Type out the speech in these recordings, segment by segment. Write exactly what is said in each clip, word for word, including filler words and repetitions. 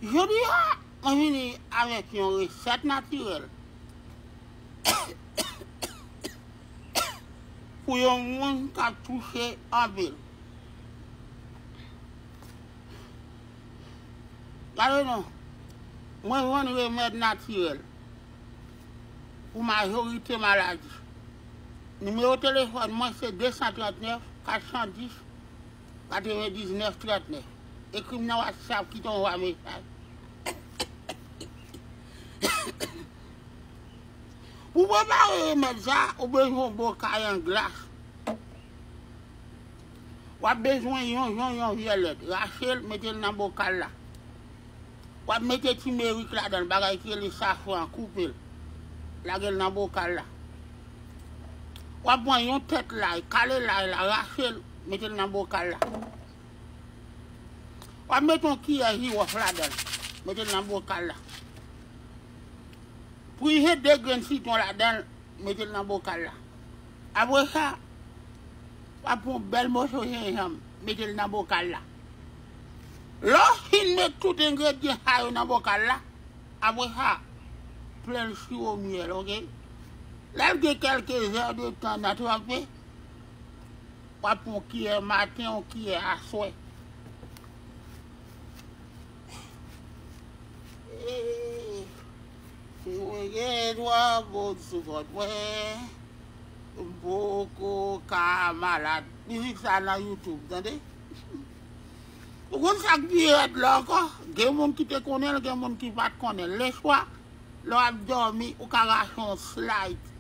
Jodi a, mwen vini avèk yon resèt natirèl pou yon moun k ap touche anpil. Gade non, mwen vann remèd natirèl pou majorite maladi. Nimewo telefòn mwen se de san trant nèf, kat san dis, katrevendiznèf trant nèf. Ekri m nan WhatsApp, kite yon vwa mesaj. Pou prepare remèd sa, ou bezwen yon bokal an glas. W ap bezwen yon, yon, yon vyèlèt. Rache l, mete l nan bokal la. W ap mete timerik ladan l, bagay ki rele safran, koupe l. Lage l nan bokal la. W ap pran yon tèt lay, kale lay la, rache l, mete l nan bokal la. W ap mete yon kiyè jiwòf ladan l, mete l nan bokal la. Prive de grenn sitwon ladan l, mete l nan bokal la. Apre sa, w ap pran yon bèl moso jenjanm, mete l nan bokal la. Lè w fin met tout engredyan sa yo nan bokal la, apre sa, plen l siwo myèl, oke? Lè l gen kèlke zè de tan nan tranpe, w ap pran yon kiyè maten, yon kiyè aswè. Ee, si mwen gen twa goud sou kont mwen, m poko ka malad. Mizik sa nan YouTube, tande? Ou konn sa k pi rèd la ankò? Gen moun ki te konnen l, gen moun ki pa t konnen l. Leswa, lè w ap dòmi, ou ka rache yon slice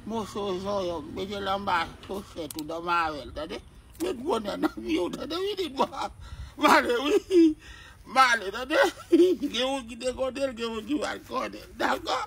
moso zonyon, mete l anba chochèt ou, dòmi avè l, tande? Met bonè nan vi w, tande? Vini bò. M ale, wi. M ale, tande? Gen moun ki te konnen l, gen moun ki pa t konnen l. Dakò?